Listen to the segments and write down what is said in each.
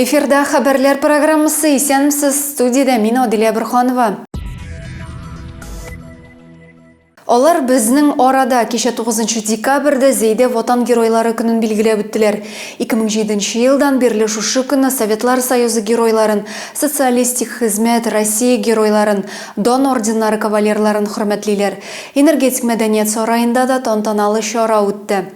Эфирда хәбәрләр программасы. Исәнмесез, студиядә мин Адилә Борханова. Алар безнең арада. Кичә 9 декабрьдә Зәйдә Ватан геройлары көнен билгеләп үттеләр. 2007 елдан бирле шушы көнне Советлар Союзы геройларын, Социалистик хезмәт, Россия геройларын, Дан орденнары кавалерларын хөрмәтлиләр. Энергетик мәдәният сараенда да тантаналы чара үтте.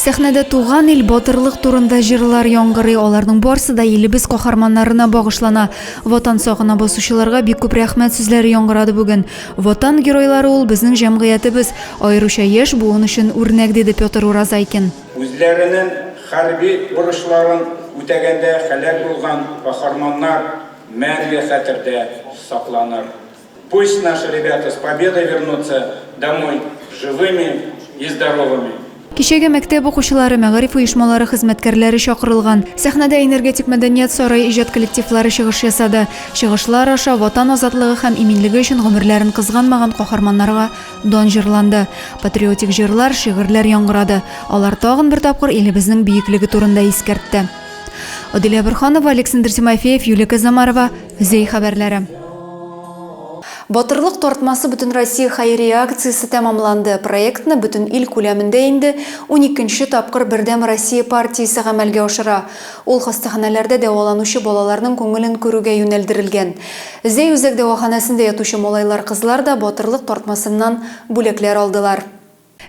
Сәхнәдә туган ил, батырлык турында җырлар яңгырый. Аларның барсы да илебез каһарманнарына багышлана. Ватан сагына басучыларга бик күп рәхмәт сүзләре яңгырады бүген. Ватан геройлары ул, безнең җәмгыятебез, аеруча яшь буын өчен үрнәк, диде Петр Уразайкин. Үзләренең хәрби бурычларын үтәгәндә һәлак булган каһарманнар мәңге хәтердә сакланыр. Пусть наши ребята с победой вернутся домой живыми и здоровыми! Кичәгә мәктәп укучылары, мәгариф оешмалары хезмәткәрләре чакырылган. Сәхнәдә Энергетик мәдәният сарае иҗат коллективлары чыгыш ясады. Чыгышлар аша Ватан азатлыгы һәм иминлеге өчен гомерләрен кызганмаган каһарманнарга дан җырланды. Патриотик җырлар, шигырьләр яңгырады. Алар тагын бер тапкыр илебезнең бөеклеге турында искәртте. Адилә Борһанова, Александр Тимофеев, Юлия Казамарова, Зәй хәбәрләре. Батырлык тартмасы Бөтенроссия хәйрия акциясе тәмамланды. Проектны бөтен ил күләмендә инде уникенче тапкыр Бердәм Россия партиясе гамәлгә ашыра. Ул хастаханәләрдә дәваланучы балаларның күңелен күрүгә юнәлдерелгән. Зәй үзәк дәваханәсендә ятучы малайлар-кызлар да Батырлык тартмасыннан бүләкләр алдылар.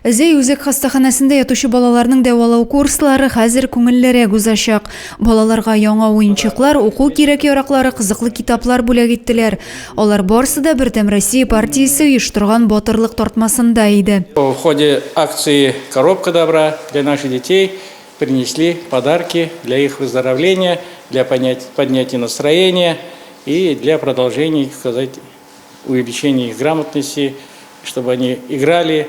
Зәй үзәк хастаханәсендә ятучы балаларның дәвалау курслары хәзер күңеллерәк узачак. Балаларга яңа уенчыклар, уку кирәк-яраклары, кызыклы китаплар бүләк иттеләр. Алар барсы да Бердәм Россия партиясе оештырган Батырлык тартмасында иде. В ходе акции Коробка добра для наших детей принесли подарки для их выздоровления, для поднятия настроения и для продолжения, так сказать, увеличения их грамотности, чтобы они играли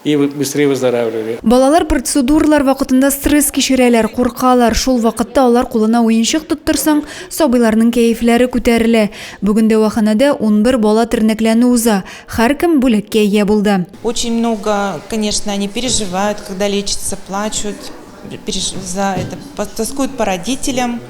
и быстрее выздоравливали. Балалар процедуралар вакытында стресс кичерәләр, куркалар. Шул вакытта алар кулына уенчык тоттырсаң, сабыйларның кәефләре күтәрелә. Бүген дәваханәдә 11 бала тернәкләнү уза. Һәркем бүләккә ия булды. Очень много, конечно, они переживают, когда лечатся, плачут, за это, тоскуют по родителям.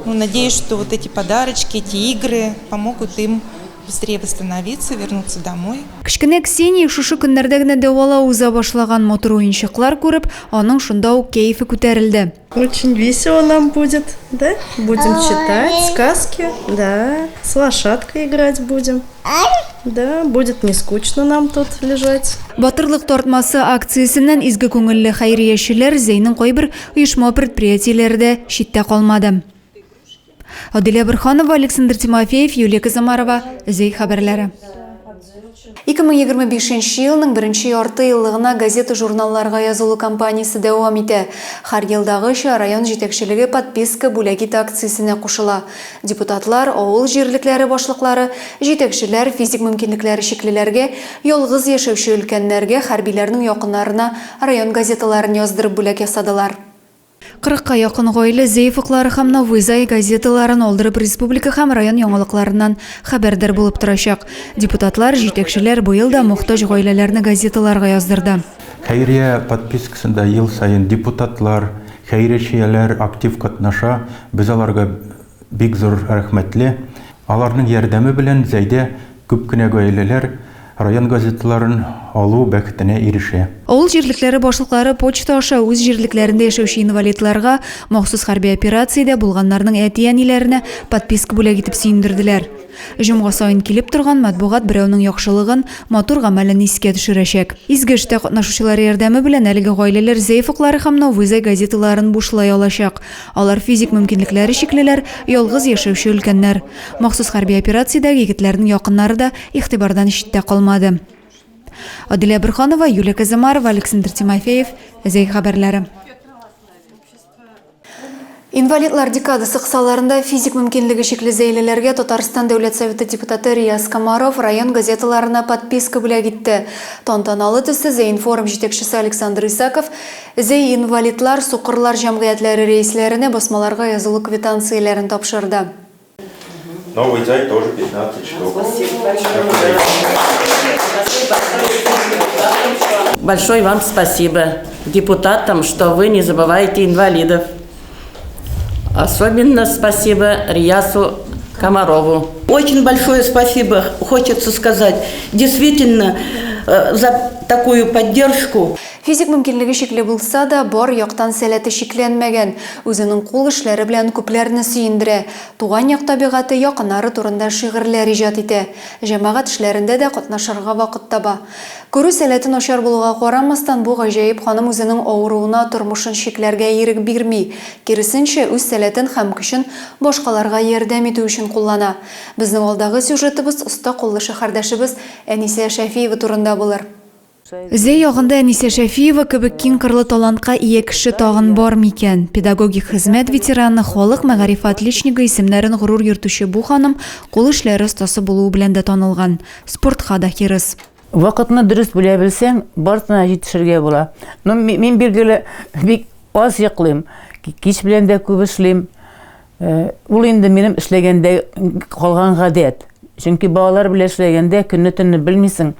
Ну, надеюсь, что вот эти подарочки, эти игры помогут им быстрее восстановиться, вернуться домой. Кечкенә Ксения шушы көннәрдә генә дәвалау уза башлаган. Матур уенчыклар күреп, аның шунда ук кәефе күтәрелде. Очень весело нам будет, да? Будем читать сказки, да, с лошадкой играть будем. Да, будет не скучно нам тут лежать. Батырлык тартмасы акциясеннән изге күңелле хәйриячеләр Зәйнең кайбер оешма-предприятиеләре дә читтә калмады. Адилә Борһанова, Александр Тимофеев, Юлия Казамарова, Зәй хәбәрләре. 2025 елның беренче ярты еллыгына газета-журналларга язылу кампаниясе дәвам итә. Һәр елдагыча, район җитәкчелеге Подписка бүләк ит акциясенә кушыла. Депутатлар, авыл җирлекләре башлыклары, җитәкчеләр физик мөмкинлекләре чиклеләргә, ялгыз яшәүче өлкәннәргә, хәрбиләрнең якыннарына район газеталарын яздырып бүләк ясадылар. Кырыкка якын гаилә Зәй офыклары һәм Новый Зай газеталарын алдырып республика һәм район яңалыкларыннан хәбәрдар булып торачак. Депутатлар, җитәкчеләр быел да мохтаҗ гаиләләрне газеталарга яздырды. Хәйрия подпискасында ел саен депутатлар, хәйриячеләр актив катнаша. Без аларга бик зур рәхмәтле. Аларның ярдәме белән Зәйдә күп кенә гаиләләр район газеталарын алу бәхетенә ирешә. Авыл җирлекләре башлыклары почта аша үз җирлекләрендә яшәүче инвалидларга, махсус хәрби операциядә булганнарның әти-әниләренә подписка бүләк итеп сөендерделәр. Җомга саен килеп торган матбугат берәүнең яхшылыгын, матур гамәлен искә төшерәчәк. Изге эштә катнашучылар ярдәме белән әлеге гаиләләр Зәй офыклары һәм Новый Зай газеталарын бушлай алачак. Алар физик мөмкинлекләре чиклеләр, ялгыз яшәүче өлкәннәр. Махсус хәрби операциядәге егетләрнең якыннары да игътибардан читтә калмады. Адилә Борһанова, Юлия Казымарова, Александр Тимофеев, Зәй хәбәрләре. Инвалидлар декадасы кысаларында физик мөмкинлеге чикле зәйлеләргә Татарстан Дәүләт Советы депутаты Рияз Комаров район газеталарына подписка бүләк итте. Тантаналы төстә Зәйинформ җитәкчесе Александр Исаков Зәй инвалидлар, сукырлар җәмгыятьләре рәисләренә басмаларга язылу квитанцияләрен тапшырды. Новый Зай тоже 15 штук. Спасибо большое. Спасибо. Большое вам спасибо, депутатам, что вы не забываете инвалидов. Особенно спасибо Риясу Комарову. Очень большое спасибо, хочется сказать, действительно, э, за такую поддержку. Физик мөмкинлеге чикле булса да, бар яктан сәләте чикләнмәгән. Үзенең кул эшләре белән күпләрне сөендерә. Туган як табигате, якыннары турында шигырьләр иҗат итә. Җәмәгать эшләрендә дә катнашырга вакыт таба. Күрү сәләте начар булуга карамастан, бу гаҗәеп ханым үзенең авыруына тормышын чикләргә ирек бирми. Киресенчә, үз сәләтен һәм көчен башкаларга ярдәм итү өчен куллана. Безнең алдагы сюжетыбыз оста куллы шәһәрдәшебез Әнисә Шәфиева турында булыр. Зәй ягында Әнисә Шәфиева кебек киң кырлы талантка ия кеше тагын бар микән? Педагогик хезмәт ветераны, халык мәгарифе отличнигы исемнәрен горур йөртүче бу ханым кул эшләре остасы булуы белән дә танылган. Спортка да хирыс. Вакытны дөрес бүлә белсәң, барысына җитешергә була. Ну, мин билгеле бик аз йоклыйм. Кич белән дә күп эшлим. Э, ул инде минем эшләгәндә калган гадәт. Чөнки балалар белән эшләгәндә көнне-төнне белмисең.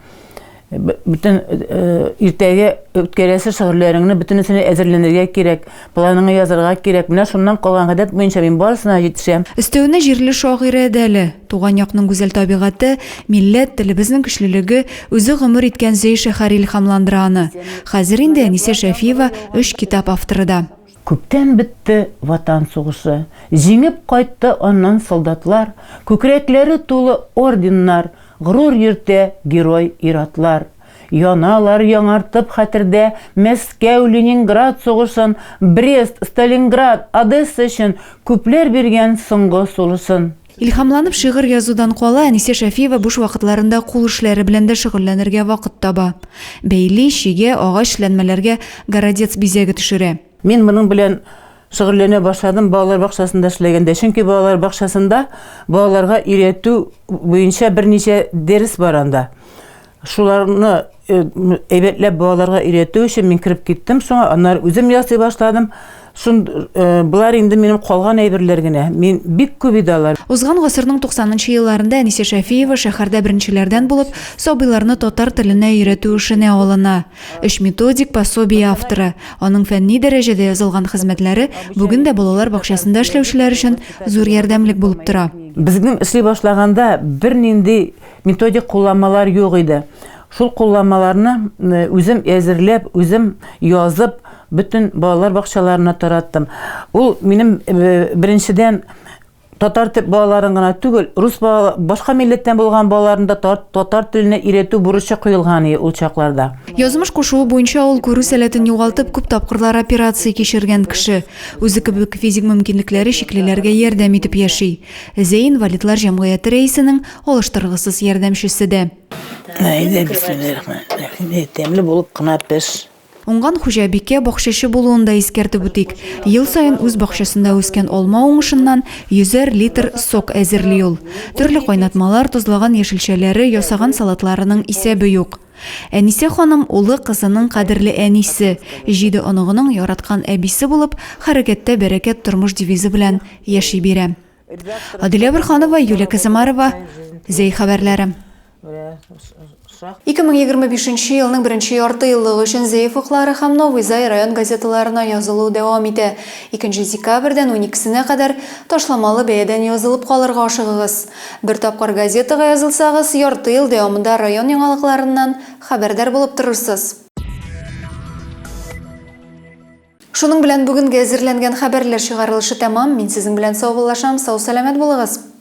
Бөтен э, иртәгә үткәрәсе шөгыльләреңне бөтенесенә әзерләнергә кирәк, планыңны язарга кирәк. Менә шуннан калган гадәт буенча мин барысына җитешәм. Өстәвенә җирле шагыйрә дә әле. Туган якның гүзәл табигате, милләт, телебезнең көчлелеге, үзе гомер иткән Зәй шәһәре илһамландыра аны. Хәзер инде Әнисә Шәфиева өч китап авторы да. Күптән бетте Ватан сугышы, Җиңеп кайтты аннан солдатлар, Күкрәкләре тулы орденнар, Горур йөртә герой ир-атлар. Яналар яңартып хәтердә Мәскәү, Ленинград сугышын, Брест, Сталинград, Одесса өчен Күпләр биргән соңгы сулышын. Илһамланып шигырь язудан кала, Әнисә Шәфиева буш вакытларында кул эшләре белән дә шөгыльләнергә вакыт таба. Бәйли, чигә, агач эшләнмәләргә городец бизәге төшерә. Мин моның белән шөгыльләнә башладым балалар бакчасында эшләгәндә. Чөнки балалар бакчасында балаларга өйрәтү буенча берничә дәрес бар анда. Шуларны э, әйбәтләп балаларга өйрәтү өчен мин кереп киттем шуңа, аннары үзем ясый башладым. Шун э, болар инде минем калган әйберләр генә. Мин бик күп иде алар. Узган гасырның 90 нчы елларында Әнисә Шәфиева шәһәрдә беренчеләрдән булып сабыйларны татар теленә өйрәтү эшенә алына. Өч методик пособие авторы. Аның фәнни дәрәҗәдә язылган хезмәтләре бүген дә балалар бакчасында эшләүчеләр өчен зур ярдәмлек булып тора. Безнең эшли башлаганда бернинди Методик кулланмалар юк иде. Шул кулланмаларны үзем әзерләп, үзем язып, бөтен балалар бакчаларына тараттым. Ул минем беренчедән татар тел балаларын гына түгел, рус бала, башка милләттән булган балаларны да татар теленә өйрәтү бурычы куелган иде ул чакларда. Язмыш кушуы буенча ул күрү сәләтен югалтып, күп тапкырлар операция кичергән кеше. Үзе кебек физик мөмкинлекләре чиклеләргә ярдәм итеп яши. Зәй инвалидлар җәмгыяте рәисенең алыштыргысыз ярдәмчесе дә. Әйдә, бисмилләһир-рахмәнир-рахим. Тәмле булып кына пеш. Уңган хуҗабикә бакчачы булуын да искәртеп үтик. Ел саен үз бакчасында үскән алма уңышыннан йөзәр литр сок әзерли ул. Төрле кайнатмалар, тозлаган яшелчәләре, ясаган салатларының исәбе юк. Әнисә ханым улы, кызының кадерле әнисе, җиде оныгының яраткан әбисе булып, Хәрәкәттә бәрәкәт тормыш девизы белән яши бирә. Адилә Борһанова, Юлия Казымарова, Зәй хәбәрләре. 2025 нче елның беренче ярты еллыгы өчен Зәй офыклары һәм Новый Зай район газеталарына язылу дәвам итә. Икенче декабрьдән уникесенә кадәр ташламалы бәядән язылып калырга ашыгыгыз. Бер тапкыр газетага язылсагыз, ярты ел дәвамында район яңалыкларыннан хәбәрдар булып торырсыз. Шуның белән бүгенге әзерләнгән хәбәрләр чыгарылышы тәмам. Мин сезнең белән саубуллашам. Сау-сәламәт булыгыз!